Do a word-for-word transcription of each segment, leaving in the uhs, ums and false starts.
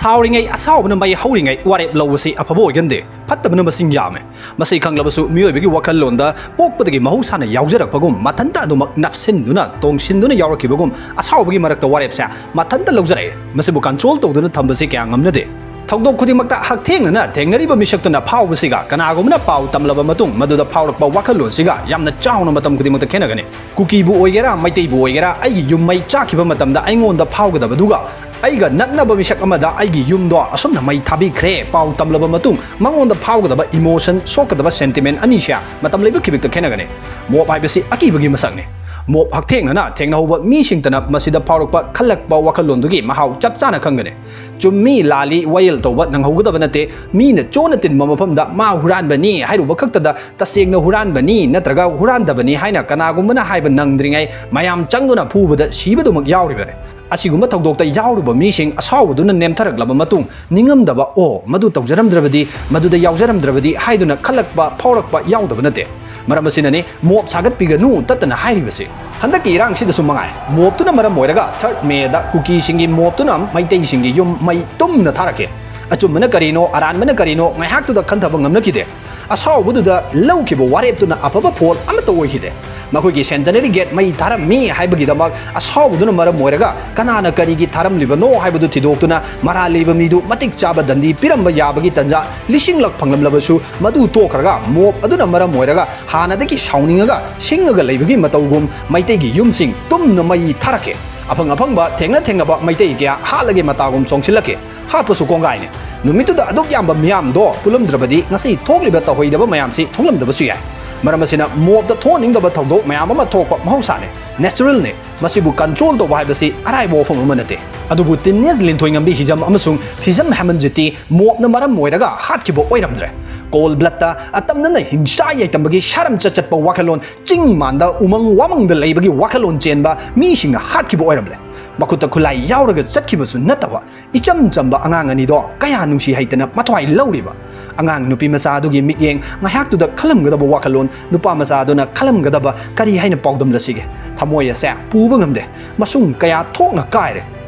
ꯁꯥꯎꯔꯤꯉꯩ ꯑꯁꯥꯎꯕꯅ ꯃꯩ ꯍꯧꯔꯤꯉꯩ ꯋꯥꯔꯦꯞ ꯂꯧꯕꯁꯤ ꯑꯐꯕ ꯑꯣꯏꯒꯟꯗꯦ꯫ ꯐꯠꯇꯕꯅ ꯃꯁꯤꯡ ꯌꯥꯝꯃꯦ꯫ ꯃꯁꯤ ꯈꯪꯂꯕꯁꯨ ꯃꯤꯑꯣꯏꯕꯒꯤ ꯋꯥꯈꯜꯂꯣꯟꯗ ꯄꯣꯛꯄꯗꯒꯤ ꯃꯍꯧꯁꯥꯅ ꯌꯥꯎꯖꯔꯛꯄꯒꯨꯝ ꯃꯊꯟꯇ ꯑꯗꯨꯃꯛ ꯅꯞꯁꯤꯟꯗꯨꯅ ꯇꯣꯡꯁꯤꯟꯗꯨꯅ ꯌꯥꯎꯔꯛꯈꯤꯕꯒꯨꯝ ꯑꯁꯥꯎꯕꯒꯤ ꯃꯔꯛꯇ ꯋꯥꯔꯦꯞꯁꯦ ꯃꯊꯟꯇ ꯂꯧꯖꯔꯛꯑꯦ꯫ ꯃꯁꯤꯕꯨ control ꯇꯧꯗꯨꯅ ꯊꯝꯕꯁꯤ ꯀꯌꯥ ꯉꯝꯅꯗꯦ꯫ ꯊꯧꯗꯣꯛ ꯈꯨꯗꯤꯡꯃꯛꯇ ꯍꯛꯊꯦꯡꯅꯅ ꯊꯦꯡꯅꯔꯤꯕ ꯃꯤꯁꯛꯇꯨꯅ ꯐꯥꯎꯕꯁꯤꯒ ꯀꯅꯥꯒꯨꯝꯕꯅ ꯄꯥꯎ ꯇꯝꯂꯕ ꯃꯇꯨꯡ ꯃꯗꯨꯗ ꯐꯥꯎꯔꯛꯄ ꯋꯥꯈꯜꯂꯣꯟꯁꯤꯒ ꯌꯥꯝꯅ ꯆꯥꯎꯅ ꯃꯇꯝ ꯈꯨꯗꯤꯡꯃꯛꯇ ꯈꯦꯠꯅꯒꯅꯤ꯫ ꯀꯨꯀꯤꯕꯨ ꯑꯣꯏꯒꯦꯔꯥ, ꯃꯩꯇꯩꯕꯨ ꯑꯣꯏꯒꯦꯔꯥ, ꯑꯩꯒꯤ ꯌꯨꯝ ꯃꯩ ꯆꯥꯛꯈꯤꯕ ꯃꯇꯝꯗ ꯑꯩꯉꯣꯟꯗ ꯐꯥꯎꯒꯗꯕꯗꯨꯒ ꯑꯩꯒ ꯅꯛꯅꯕ ꯃꯤꯁꯛ ꯑꯃꯗ ꯑꯩꯒꯤ ꯌꯨꯝꯗꯣ ꯑꯁꯨꯝꯅ ꯃꯩ ꯊꯥꯕꯤꯈ꯭ꯔꯦ ꯄꯥꯎ ꯇꯝꯂꯕ ꯃꯇꯨꯡ ꯃꯉꯣꯟꯗ ꯐꯥꯎꯒꯗꯕ emotion, ꯁꯣꯛꯀꯗꯕ sentiment ꯑꯅꯤꯁꯦ ꯃꯇꯝ ꯂꯩꯕ ꯈꯤꯕꯤꯛꯇ ꯈꯦꯠꯅꯒꯅꯤ꯫ ꯃꯣꯞ ꯍꯥꯏꯕꯁꯤ ꯑꯀꯤꯕꯒꯤ ꯃꯁꯛꯅꯤ꯫ ꯃꯣꯞ ꯍꯛꯊꯦꯡꯅꯅ ꯊꯦꯡꯅꯍꯧꯕ ꯃꯤꯁꯤꯡꯇꯅ ꯃꯁꯤꯗ ꯐꯥꯎꯔꯛꯄ ꯈꯜꯂꯛꯄ ꯋꯥꯈꯜꯂꯣꯟꯗꯨꯒꯤ ꯃꯍꯥꯎ ꯆꯞ ꯆꯥꯅ ꯈꯪꯒꯅꯤ꯫ ꯆꯨꯝꯃꯤ ꯂꯥꯜꯂꯤ ꯋꯥꯌꯦꯜ ꯇꯧꯕ ꯅꯪꯍꯧꯒꯗꯕ ꯅꯠꯇꯦ꯫ ꯃꯤꯅ ꯆꯣꯟꯅ ꯇꯤꯟꯕ ꯃꯐꯝꯗ ꯃꯥ ꯍꯨꯔꯥꯟꯕꯅꯤ ꯍꯥꯏꯔꯨꯕ ꯈꯛꯇꯗ ꯇꯁꯦꯡꯅ ꯍꯨꯔꯥꯟꯕꯅꯤ ꯅꯠꯇ꯭ꯔꯒ ꯍꯨꯔꯥꯟꯗꯕꯅꯤ ꯍꯥꯏꯅ ꯀꯅꯥꯒꯨꯝꯕꯅ ꯍꯥꯏꯕ ꯅꯪꯗ꯭ꯔꯤꯉꯩ ꯃꯌꯥꯝ ꯆꯪꯗꯨꯅ ꯐꯨꯕꯗ ꯁꯤꯕꯗꯨꯃꯛ ꯌꯥꯎꯔꯤꯕꯅꯤ꯫ ꯑꯁꯤꯒꯨꯝꯕ ꯊꯧꯗꯣꯛꯇ ꯌꯥꯎꯔꯨꯕ ꯃꯤꯁꯤꯡ ꯑꯁꯥꯎꯕꯗꯨꯅ ꯅꯦꯝꯊꯔꯛꯂꯕ ꯃꯇꯨꯡ ꯅꯤꯡꯉꯝꯗꯕ, "ꯑꯣ, ꯃꯗꯨ ꯇꯧꯖꯔꯝꯗ꯭ꯔꯕꯗꯤ, ꯃꯗꯨꯗ ꯌꯥꯎꯖꯔꯝꯗ꯭ꯔꯕꯗꯤ" ꯍꯥꯏꯗꯨꯅ ꯈꯜꯂꯛꯄ ꯐꯥꯎꯔꯛꯄ ꯌꯥꯎꯗꯕ ꯅꯠꯇꯦ꯫ ꯃꯔꯝ ꯑꯁꯤꯅꯅꯤ ꯃꯣꯞ ꯁꯥꯒꯠꯄꯤꯒꯅꯨ ꯇꯠꯇꯅ ꯍꯥꯏꯔꯤꯕꯁꯤ꯫ ꯍꯟꯗꯛꯀꯤ ꯏꯔꯥꯡꯁꯤꯗꯁꯨ ꯃꯉꯥꯏ, ꯃꯣꯞꯇꯨꯅ ꯃꯔꯝ ꯑꯣꯏꯔꯒ third Mayꯗ ꯀꯨꯀꯤꯁꯤꯡꯒꯤ ꯃꯣꯞꯇꯨꯅ ꯃꯩꯇꯩꯁꯤꯡꯒꯤ ꯌꯨꯝ ꯃꯩ ꯇꯨꯝꯅ ꯊꯥꯔꯛꯈꯤ꯫ ꯑꯆꯨꯝꯕꯅ ꯀꯔꯤꯅꯣ, ꯑꯔꯥꯟꯕꯅ ꯀꯔꯤꯅꯣ ꯉꯥꯏꯍꯥꯛꯇꯨꯗ ꯈꯟꯊꯕ ꯉꯝꯅꯈꯤꯗꯦ꯫ ꯑꯁꯥꯎꯕꯗꯨꯗ ꯂꯧꯈꯤꯕ ꯋꯥꯔꯦꯞꯇꯨꯅ ꯑꯐꯕ ꯐꯣꯜ ꯑꯃꯠꯇ ꯑꯣꯏꯈꯤꯗꯦ꯫ ꯃꯈꯣꯏꯒꯤ Centenary Gate ꯃꯩ ꯊꯥꯔꯝꯃꯤ ꯍꯥꯏꯕꯒꯤꯗꯃꯛ ꯑꯁꯥꯎꯕꯗꯨꯅ ꯃꯔꯝ ꯑꯣꯏꯔꯒ ꯀꯅꯥꯅ ꯀꯔꯤꯒꯤ ꯊꯥꯔꯝꯂꯤꯕꯅꯣ ꯍꯥꯏꯕꯗꯨ ꯊꯤꯗꯣꯛꯇꯨꯅ ꯃꯔꯥꯜ ꯂꯩꯕ ꯃꯤꯗꯨ ꯃꯇꯤꯛ ꯆꯥꯕ ꯗꯟꯗꯤ ꯄꯤꯔꯝꯕ ꯌꯥꯕꯒꯤ ꯇꯟꯖꯥ ꯂꯤꯁꯤꯡꯂꯛ ꯐꯪꯂꯝꯂꯕꯁꯨ, ꯃꯗꯨ ꯇꯣꯛꯈ꯭ꯔꯒ ꯃꯣꯞ ꯑꯗꯨꯅ ꯃꯔꯝ ꯑꯣꯏꯔꯒ ꯍꯥꯟꯅꯗꯒꯤ ꯁꯥꯎꯅꯤꯡꯉꯒ ꯁꯤꯡꯉꯒ ꯂꯩꯕꯒꯤ ꯃꯇꯧꯒꯨꯝ ꯃꯩꯇꯩꯒꯤ ꯌꯨꯝꯁꯤꯡ ꯇꯨꯝꯅ ꯃꯩ ꯊꯥꯔꯛꯈꯤ꯫ ꯑꯐꯪ ꯑꯐꯪꯕ ꯊꯦꯡꯅ ꯊꯦꯡꯅꯕ ꯃꯩꯇꯩ ꯀꯌꯥ ꯍꯥꯠꯂꯒꯦ ꯃꯇꯥꯒꯨꯝ ꯆꯣꯡꯁꯤꯜꯂꯛꯈꯤ꯫ ꯍꯥꯠꯄꯁꯨ ꯀꯣꯡꯒꯥꯏꯅꯤ꯫ ꯅꯨꯃꯤꯠꯇꯨꯗ ꯑꯗꯨꯛ ꯌꯥꯝꯕ ꯃꯤꯌꯥꯝꯗꯣ ꯄꯨꯜꯂꯝꯗ꯭ꯔꯕꯗꯤ ꯉꯁꯤ ꯊꯣꯛꯂꯤꯕ ꯇꯧꯍꯩꯗꯕ ꯃꯌꯥꯝꯁꯤ ꯊꯣꯛꯂꯝꯗꯕꯁꯨ ꯌꯥꯏ꯫ ꯃꯔꯝ ꯑꯁꯤꯅ ꯃꯣꯞꯇ ꯊꯣꯛꯍꯟꯅꯤꯡꯗꯕ ꯊꯧꯗꯣꯛ ꯃꯌꯥꯝ ꯑꯃ ꯊꯣꯛꯄ ꯃꯍꯧꯁꯥꯅꯤ, natural ꯅꯤ꯫ ꯃꯁꯤꯕꯨ control ꯇꯧꯕ ꯍꯥꯏꯕꯁꯤ ꯑꯔꯥꯏꯕ ꯋꯥꯐꯝ ꯑꯃ ꯅꯠꯇꯦ꯫ ꯑꯗꯨꯕꯨ teenage ꯂꯤꯟꯊꯣꯏꯉꯝꯕꯤ ꯍꯤꯖꯝ ꯑꯃꯁꯨꯡ ꯐꯤꯖꯝ ꯍꯦꯃꯟꯖꯤꯠꯇꯤ ꯃꯣꯞꯅ ꯃꯔꯝ ꯑꯣꯏꯔꯒ ꯍꯥꯠꯈꯤꯕ ꯑꯣꯏꯔꯝꯗ꯭ꯔꯦ꯫ Cold bloodꯇ ꯑꯇꯝꯅꯅ ꯍꯤꯡꯁꯥ ꯌꯥꯏꯇꯝꯕꯒꯤ ꯁꯥꯔꯝ ꯆꯠꯆꯠꯄ ꯋꯥꯈꯜꯂꯣꯟ, ꯆꯤꯡ ꯃꯥꯟꯗ ꯎꯃꯪ ꯋꯥꯃꯪꯗ ꯂꯩꯕꯒꯤ ꯋꯥꯈꯜꯂꯣꯟ ꯆꯦꯟꯕ ꯃꯤꯁꯤꯡꯅ ꯍꯥꯠꯈꯤꯕ ꯑꯣꯏꯔꯝꯂꯦ꯫ ꯃꯈꯨꯠꯇ ꯈꯨꯠꯂꯥꯏ ꯌꯥꯎꯔꯒ ꯆꯠꯈꯤꯕꯁꯨ ꯅꯠꯇꯕ, ꯏꯆꯝ ꯆꯝꯕ ꯑꯉꯥꯡ ꯑꯅꯤꯗꯣ ꯀꯌꯥ ꯅꯨꯡꯁꯤ ꯍꯩꯇꯅ ꯃꯊ꯭ꯋꯥꯏ ꯂꯧꯔꯤꯕ꯫ ꯑꯉꯥꯡ ꯅꯨꯄꯤ ꯃꯆꯥ ꯑꯗꯨꯒꯤ ꯃꯤꯠꯌꯦꯡ ꯉꯥꯏꯍꯥꯛꯇꯨꯗ ꯈꯜꯂꯝꯒꯗꯕ ꯋꯥꯈꯜꯂꯣꯟ, ꯅꯨꯄꯥ ꯃꯆꯥ ꯑꯗꯨꯅ ꯈꯜꯂꯝꯒꯗꯕ ꯀꯔꯤ ꯍꯥꯏꯅ ꯄꯥꯎꯗꯝꯂꯁꯤꯒꯦ? ꯊꯃꯣꯏ ꯑꯁꯦ ꯄꯨꯕ ꯉꯝꯗꯦ꯫ ꯃꯁꯨꯡ ꯀꯌꯥ ꯊꯣꯛꯅ ꯀꯥꯏꯔꯦ꯫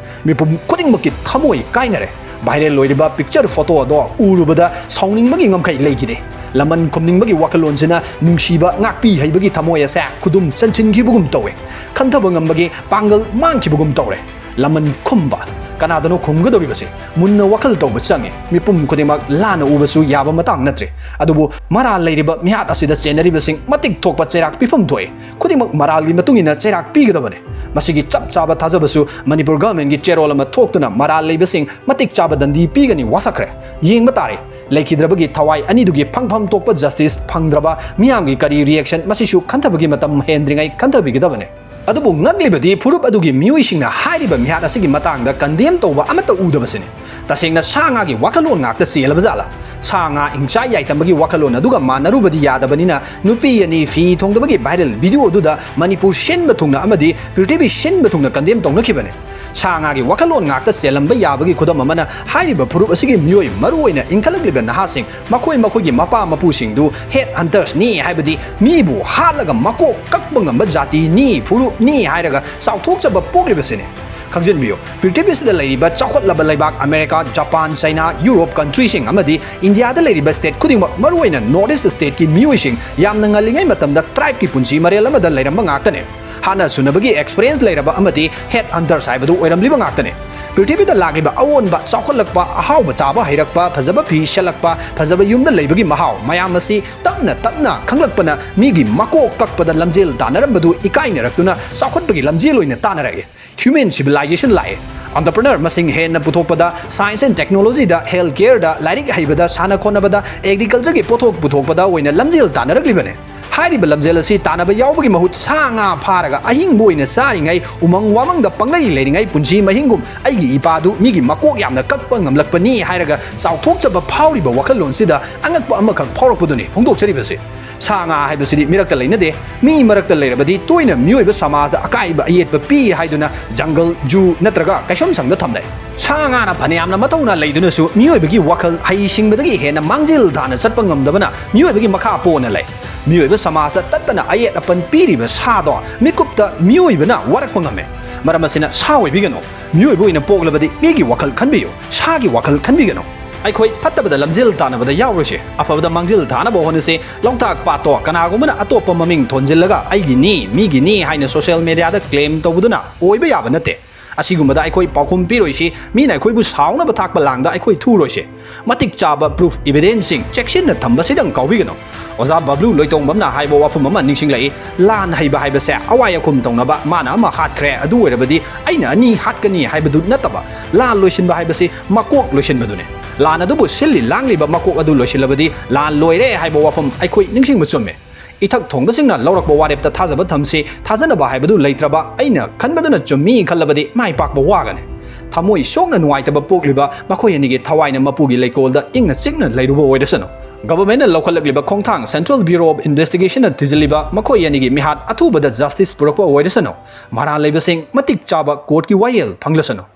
ꯃꯤꯄꯨꯝ ꯈꯨꯗꯤꯡꯃꯛꯀꯤ ꯊꯃꯣꯏ ꯀꯥꯏꯅꯔꯦ꯫ Viral ꯑꯣꯏꯔꯤꯕ picture photo ꯑꯗꯣ ꯎꯔꯨꯕꯗ ꯁꯥꯎꯅꯤꯡꯕꯒꯤ ꯉꯝꯈꯩ ꯂꯩꯈꯤꯗꯦ꯫ ꯂꯃꯟ ꯈꯨꯝꯅꯤꯡꯕꯒꯤ ꯋꯥꯈꯜꯂꯣꯟꯁꯤꯅ ꯅꯨꯡꯁꯤꯕ ꯉꯥꯛꯄꯤ ꯍꯩꯕꯒꯤ ꯊꯃꯣꯏ ꯑꯁꯦ ꯈꯨꯗꯨꯝ ꯆꯟꯁꯤꯟꯈꯤꯕꯒꯨꯝ ꯇꯧꯋꯦ꯫ ꯈꯟꯊꯕ ꯉꯝꯕꯒꯤ ꯄꯥꯡꯒꯜ ꯃꯥꯡꯈꯤꯕꯒꯨꯝ ꯇꯧꯔꯦ꯫ ꯂꯃꯟ ꯈꯨꯝꯕ꯫ ꯀꯅꯥꯗꯅꯣ ꯈꯨꯝꯒꯗꯧꯔꯤꯕꯁꯦ? ꯃꯨꯟꯅ ꯋꯥꯈꯜ ꯇꯧꯕ ꯆꯪꯉꯤ꯫ ꯃꯤꯄꯨꯝ ꯈꯨꯗꯤꯡꯃꯛ ꯂꯥꯟꯅ ꯎꯕꯁꯨ ꯌꯥꯕ ꯃꯇꯥꯡ ꯅꯠꯇ꯭ꯔꯦ꯫ ꯑꯗꯨꯕꯨ ꯃꯔꯥꯜ ꯂꯩꯔꯤꯕ ꯃꯤꯍꯥꯠ ꯑꯁꯤꯗ ꯆꯦꯟꯅꯔꯤꯕꯁꯤꯡ ꯃꯇꯤꯛ ꯊꯣꯛꯄ ꯆꯩꯔꯥꯛ ꯄꯤꯐꯝ ꯊꯣꯛꯏ꯫ ꯈꯨꯗꯤꯡꯃꯛ ꯃꯔꯥꯜꯒꯤ ꯃꯇꯨꯡ ꯏꯟꯅ ꯆꯩꯔꯥꯛ ꯄꯤꯒꯗꯕꯅꯤ꯫ ꯃꯁꯤꯒꯤ ꯆꯞ ꯆꯥꯕ ꯊꯥꯖꯕꯁꯨ ꯃꯅꯤꯄꯨꯔ governmentꯀꯤ ꯆꯦꯔꯣꯜ ꯑꯃ ꯊꯣꯛꯇꯨꯅ ꯃꯔꯥꯜ ꯂꯩꯕꯁꯤꯡ ꯃꯇꯤꯛ ꯆꯥꯕ ꯗꯟꯗꯤ ꯄꯤꯒꯅꯤ ꯋꯥꯁꯛꯈ꯭ꯔꯦ꯫ ꯌꯦꯡꯕ ꯇꯥꯔꯦ꯫ ꯂꯩꯈꯤꯗ꯭ꯔꯕꯒꯤ ꯊꯋꯥꯏ ꯑꯅꯤꯗꯨꯒꯤ ꯐꯪꯐꯝ ꯊꯣꯛꯄ justice ꯐꯪꯗ꯭ꯔꯕ ꯃꯤꯌꯥꯝꯒꯤ ꯀꯔꯤ reaction, ꯃꯁꯤꯁꯨ ꯈꯟꯊꯕꯒꯤ ꯃꯇꯝ ꯍꯦꯟꯗ꯭ꯔꯤꯉꯩ ꯈꯟꯊꯕꯤꯒꯗꯕꯅꯤ꯫ ꯑꯗꯨꯕꯨ ꯉꯛꯂꯤꯕꯗꯤ ꯐꯨꯔꯨꯞ ꯑꯗꯨꯒꯤ ꯃꯤꯑꯣꯏꯁꯤꯡꯅ ꯍꯥꯏꯔꯤꯕ ꯃꯤꯍꯥꯠ ꯑꯁꯤꯒꯤ ꯃꯇꯥꯡꯗ condemn ꯇꯧꯕ ꯑꯃꯠꯇ ꯎꯗꯕꯁꯤꯅꯤ꯫ ꯇꯁꯦꯡꯅ ꯁꯥ ꯉꯥꯒꯤ ꯋꯥꯈꯜꯂꯣꯟ ꯉꯥꯛꯇ ꯆꯦꯜꯂꯕ ꯖꯥꯠꯂꯥ? ꯁꯥ ꯉꯥ ꯍꯤꯡꯆꯥ ꯌꯥꯏꯇꯝꯕꯒꯤ ꯋꯥꯈꯜꯂꯣꯟ ꯑꯗꯨꯒ ꯃꯥꯟꯅꯔꯨꯕꯗꯤ ꯌꯥꯗꯕꯅꯤꯅ, ꯅꯨꯄꯤ ꯑꯅꯤ ꯐꯤ ꯊꯣꯡꯗꯕꯒꯤ viral video ꯑꯗꯨꯗ ꯃꯅꯤꯄꯨꯔ ꯁꯤꯟꯕ ꯊꯨꯡꯅ ꯑꯃꯗꯤ ꯄ꯭ꯔꯤꯊꯤꯕꯤ ꯁꯤꯟꯕ ꯊꯨꯡꯅ condemn ꯇꯧꯅꯈꯤꯕꯅꯤ꯫ ꯁꯥ ꯉꯥꯒꯤ ꯋꯥꯈꯜꯂꯣꯟ ꯉꯥꯛꯇ ꯆꯦꯜꯂꯝꯕ ꯌꯥꯕꯒꯤ ꯈꯨꯗꯝ ꯑꯃꯅ, ꯍꯥꯏꯔꯤꯕ ꯐꯨꯔꯨꯞ ꯑꯁꯤꯒꯤ ꯃꯤꯑꯣꯏ, ꯃꯔꯨꯑꯣꯏꯅ ꯏꯟꯈꯠꯂꯛꯂꯤꯕ ꯅꯍꯥꯁꯤꯡ, ꯃꯈꯣꯏ ꯃꯈꯣꯏꯒꯤ ꯃꯄꯥ ꯃꯄꯨꯁꯤꯡꯗꯨ head huntersꯅꯤ, ꯍꯥꯏꯕꯗꯤ ꯃꯤꯕꯨ ꯍꯥꯠꯂꯒ ꯃꯀꯣꯛ ꯀꯛꯄ ꯉꯝꯕ ꯖꯥꯇꯤꯅꯤ, ꯐꯨꯔꯨꯞꯅꯤ ꯍꯥꯏꯔꯒ ꯆꯥꯎꯊꯣꯛꯆꯕ ꯄꯣꯛꯂꯤꯕꯁꯤꯅꯤ꯫ ꯈꯪꯖꯤꯟꯕꯤꯌꯨ, ꯄ꯭ꯔꯤꯊꯤꯕꯤꯁꯤꯗ ꯂꯩꯔꯤꯕ ꯆꯥꯎꯈꯠꯂꯕ ꯂꯩꯕꯥꯛ ꯑꯃꯦꯔꯤꯀꯥ, ꯖꯄꯥꯟ, ꯆꯩꯅꯥ, ꯌꯨꯔꯣꯞ countryꯁꯤꯡ ꯑꯃꯗꯤ ꯏꯟꯗꯤꯌꯥꯗ ꯂꯩꯔꯤꯕ state ꯈꯨꯗꯤꯡꯃꯛ, ꯃꯔꯨꯑꯣꯏꯅ North East stateꯀꯤ ꯃꯤꯑꯣꯏꯁꯤꯡ ꯌꯥꯝꯅ ꯉꯜꯂꯤꯉꯩ ꯃꯇꯝꯗ tribeꯀꯤ ꯄꯨꯟꯁꯤ ꯃꯔꯦꯜ ꯑꯃꯗ ꯂꯩꯔꯝꯕ ꯉꯥꯛꯇꯅꯤ꯫ ꯍꯥꯟꯅ ꯁꯨꯅꯕꯒꯤ experience ꯂꯩꯔꯕ ꯑꯃꯗꯤ head hunters ꯍꯥꯏꯕꯗꯨ ꯑꯣꯏꯔꯝꯂꯤꯕ ꯉꯥꯛꯇꯅꯤ꯫ ꯄ꯭ꯔꯤꯊꯤꯕꯤꯗ ꯂꯥꯛꯂꯤꯕ ꯑꯑꯣꯟꯕ, ꯆꯥꯎꯈꯠꯂꯛꯄ, ꯑꯍꯥꯎꯕ ꯆꯥꯕ ꯍꯩꯔꯛꯄ, ꯐꯖꯕ ꯐꯤ ꯁꯦꯠꯂꯛꯄ, ꯐꯖꯕ ꯌꯨꯝꯗ ꯂꯩꯕꯒꯤ ꯃꯍꯥꯎ ꯃꯌꯥꯝ ꯑꯁꯤ ꯇꯞꯅ ꯇꯞꯅ ꯈꯪꯂꯛꯄꯅ ꯃꯤꯒꯤ ꯃꯀꯣꯛ ꯀꯛꯄꯗ ꯂꯝꯖꯦꯜ ꯇꯥꯟꯅꯔꯝꯕꯗꯨ ꯏꯀꯥꯏꯅꯔꯛꯇꯨꯅ ꯆꯥꯎꯈꯠꯄꯒꯤ ꯂꯝꯖꯦꯜ ꯑꯣꯏꯅ ꯇꯥꯟꯅꯔꯛꯏ꯫ Human civilization ꯂꯥꯛꯑꯦ꯫ Entrepreneur ꯃꯁꯤꯡ ꯍꯦꯟꯅ ꯄꯨꯊꯣꯛꯄꯗ, science and technologyꯗ, health careꯗ, ꯂꯥꯏꯔꯤꯛ ꯍꯩꯕꯗ, ꯁꯥꯟꯅ ꯈꯣꯠꯅꯕꯗ, agricultureꯒꯤ ꯄꯣꯠꯊꯣꯛ ꯄꯨꯊꯣꯛꯄꯗ ꯑꯣꯏꯅ ꯂꯝꯖꯦꯜ ꯇꯥꯟꯅꯔꯛꯂꯤꯕꯅꯦ꯫ ꯍꯥꯏꯔꯤꯕ ꯂꯝꯖꯦꯜ ꯑꯁꯤ ꯇꯥꯟꯅꯕ ꯌꯥꯎꯕꯒꯤ ꯃꯍꯨꯠ ꯁꯥ ꯉꯥ ꯐꯥꯔꯒ ꯑꯍꯤꯡꯕ ꯑꯣꯏꯅ ꯆꯥꯔꯤꯉꯩ, ꯎꯃꯪ ꯋꯥꯃꯪꯗ ꯄꯪꯂꯩ ꯂꯩꯔꯤꯉꯩ ꯄꯨꯟꯁꯤ ꯃꯍꯤꯡꯒꯨꯝ ꯑꯩꯒꯤ ꯏꯄꯥꯗꯨ ꯃꯤꯒꯤ ꯃꯀꯣꯛ ꯌꯥꯝꯅ ꯀꯛꯄ ꯉꯝꯂꯛꯄꯅꯤ ꯍꯥꯏꯔꯒ ꯆꯥꯎꯊꯣꯛꯆꯕ ꯐꯥꯎꯔꯤꯕ ꯋꯥꯈꯜꯂꯣꯟꯁꯤꯗ ꯑꯉꯛꯄ ꯑꯃꯈꯛ ꯐꯥꯎꯔꯛꯄꯗꯨꯅꯤ ꯐꯣꯡꯗꯣꯛꯆꯔꯤꯕꯁꯤ꯫ ꯁꯥ ꯉꯥ ꯍꯥꯏꯕꯁꯤꯗꯤ ꯃꯤꯔꯛꯇ ꯂꯩꯅꯗꯦ꯫ ꯃꯤ ꯃꯔꯛꯇ ꯂꯩꯔꯕꯗꯤ ꯇꯣꯏꯅ ꯃꯤꯑꯣꯏꯕ ꯁꯃꯥꯖꯗ ꯑꯀꯥꯏꯕ ꯑꯌꯦꯠꯄ ꯄꯤ ꯍꯥꯏꯗꯨꯅ jungle, zoo ꯅꯠꯇ꯭ꯔꯒ ꯀꯩꯁꯨꯝꯁꯪꯗ ꯊꯝꯅꯩ꯫ ꯁꯥ ꯉꯥꯅ ꯐꯅꯌꯥꯝꯅ ꯃꯊꯧꯅꯥ ꯂꯩꯗꯨꯅꯁꯨ ꯃꯤꯑꯣꯏꯕꯒꯤ ꯋꯥꯈꯜ ꯍꯩꯁꯤꯡꯕꯗꯒꯤ ꯍꯦꯟꯅ ꯃꯥꯡꯖꯤꯜ ꯊꯥꯅ ꯆꯠꯄ ꯉꯝꯗꯕꯅ ꯃꯤꯑꯣꯏꯕꯒꯤ ꯃꯈꯥ ꯄꯣꯟꯅ ꯂꯩ꯫ ꯃꯤꯑꯣꯏꯕ ꯁꯃꯥꯖꯗ ꯇꯠꯇꯅ ꯑꯌꯦꯠ ꯑꯄꯟ ꯄꯤꯔꯤꯕ ꯁꯥꯗꯣ ꯃꯤꯀꯨꯞꯇ ꯃꯤꯑꯣꯏꯕꯅ ꯋꯥꯔꯛꯄ ꯉꯝꯃꯦ꯫ ꯃꯔꯝ ꯑꯁꯤꯅ ꯁꯥ ꯑꯣꯏꯕꯤꯒꯅꯨ꯫ ꯃꯤꯑꯣꯏꯕ ꯑꯣꯏꯅ ꯄꯣꯛꯂꯕꯗꯤ ꯃꯤꯒꯤ ꯋꯥꯈꯜ ꯈꯟꯕꯤꯌꯨ, ꯁꯥꯒꯤ ꯋꯥꯈꯜ ꯈꯟꯕꯤꯒꯅꯨ꯫ ꯑꯩꯈꯣꯏ ꯐꯠꯇꯕꯗ ꯂꯝꯖꯦꯜ ꯇꯥꯟꯅꯕꯗ ꯌꯥꯎꯔꯣꯏꯁꯦ, ꯑꯐꯕꯗ ꯃꯥꯡꯖꯤꯜ ꯊꯥꯅꯕ ꯍꯣꯠꯅꯁꯦ꯫ ꯂꯣꯛꯇꯥꯛ ꯄꯥꯠꯇꯣ ꯀꯅꯥꯒꯨꯝꯕꯅ ꯑꯇꯣꯞꯄ ꯃꯃꯤꯡ ꯊꯣꯟꯖꯤꯜꯂꯒ "ꯑꯩꯒꯤꯅꯤ, ꯃꯤꯒꯤꯅꯤ" ꯍꯥꯏꯅ social media ꯗ claim ꯇꯧꯕꯗꯨꯅ ꯑꯣꯏꯕ ꯌꯥꯕ ꯅꯠꯇꯦ꯫ ꯑꯁꯤꯒꯨꯝꯕꯗ ꯑꯩꯈꯣꯏ ꯄꯥꯎꯈꯨꯝ ꯄꯤꯔꯣꯏꯁꯤ, ꯃꯤꯅ ꯑꯩꯈꯣꯏꯕꯨ ꯁꯥꯎꯅꯕ ꯊꯥꯛꯄ ꯂꯥꯡꯗ ꯑꯩꯈꯣꯏ ꯊꯨꯔꯣꯏꯁꯤ꯫ ꯃꯇꯤꯛ ꯆꯥꯕ proof, evidence ꯁꯤꯡ ꯆꯦꯛꯁꯤꯟꯅ ꯊꯝꯕꯁꯤꯗꯪ ꯀꯥꯎꯕꯤꯒꯅꯨ꯫ ꯑꯣꯖꯥ ꯕꯕ꯭ꯂꯨ ꯂꯣꯏꯇꯣꯡꯕꯝꯅ ꯍꯥꯏꯕ ꯋꯥꯐꯝ ꯑꯃ ꯅꯤꯡꯁꯤꯡꯂꯛꯏ, "ꯂꯥꯟ ꯍꯩꯕ ꯍꯥꯏꯕꯁꯦ ꯑꯋꯥꯏ ꯑꯈꯨꯝ ꯇꯧꯅꯕ, ꯃꯥꯅ ꯑꯃ ꯍꯥꯠꯈ꯭ꯔꯦ, ꯑꯗꯨ ꯑꯣꯏꯔꯕꯗꯤ ꯑꯩꯅ ꯑꯅꯤ ꯍꯥꯠꯀꯅꯤ" ꯍꯥꯏꯕꯗꯨ ꯅꯠꯇꯕ, ꯂꯥꯟ ꯂꯣꯏꯁꯤꯟꯕ ꯍꯥꯏꯕꯁꯤ ꯃꯀꯣꯛ ꯂꯣꯏꯁꯤꯟꯕꯗꯨꯅꯤ꯫ ꯂꯥꯟ ꯑꯗꯨꯕꯨ ꯁꯤꯜꯂꯤ ꯂꯥꯡꯂꯤꯕ ꯃꯀꯣꯛ ꯑꯗꯨ ꯂꯣꯏꯁꯤꯜꯂꯕꯗꯤ ꯂꯥꯟ ꯂꯣꯏꯔꯦ ꯍꯥꯏꯕ ꯋꯥꯐꯝ ꯑꯩꯈꯣꯏ ꯅꯤꯡꯁꯤꯡꯕ ꯆꯨꯝꯃꯤ꯫ ꯏꯊꯛ ꯊꯣꯡꯕꯁꯤꯡꯅ ꯂꯧꯔꯛꯄ ꯋꯥꯔꯦꯞꯇ ꯊꯥꯖꯕ ꯊꯝꯁꯤ꯫ ꯊꯥꯖꯅꯕ ꯍꯥꯏꯕꯗꯨ ꯂꯩꯇ꯭ꯔꯕ, "ꯑꯩꯅ ꯈꯟꯕꯗꯨꯅ ꯆꯨꯝꯃꯤ" ꯈꯜꯂꯕꯗꯤ ꯃꯥꯏ ꯄꯥꯛꯄ ꯋꯥꯒꯅꯤ꯫ ꯊꯃꯣꯏ ꯁꯣꯛꯅ ꯅꯨꯡꯉꯥꯏꯇꯕ ꯄꯣꯛꯂꯤꯕ ꯃꯈꯣꯏ ꯑꯅꯤꯒꯤ ꯊꯋꯥꯏꯅ ꯃꯄꯨꯒꯤ ꯂꯩꯀꯣꯜꯗ ꯏꯪꯅ ꯆꯤꯛꯅ ꯂꯩꯔꯨꯕ ꯑꯣꯏꯔꯁꯅꯨ꯫ Government ꯅ ꯂꯧꯈꯠꯂꯛꯂꯤꯕ ꯈꯣꯡꯊꯥꯡ Central Bureau of Investigation ꯅ ꯊꯤꯖꯤꯜꯂꯤꯕ ꯃꯈꯣꯏ ꯑꯅꯤꯒꯤ ꯃꯤꯍꯥꯠ ꯑꯊꯨꯕꯗ justice ꯄꯨꯔꯛꯄ ꯑꯣꯏꯔꯁꯅꯨ꯫ ꯃꯔꯥꯜ ꯂꯩꯕꯁꯤꯡ ꯃꯇꯤꯛ ꯆꯥꯕ court ꯀꯤ ꯋꯥꯌꯦꯜ ꯐꯪꯂꯁꯅꯨ꯫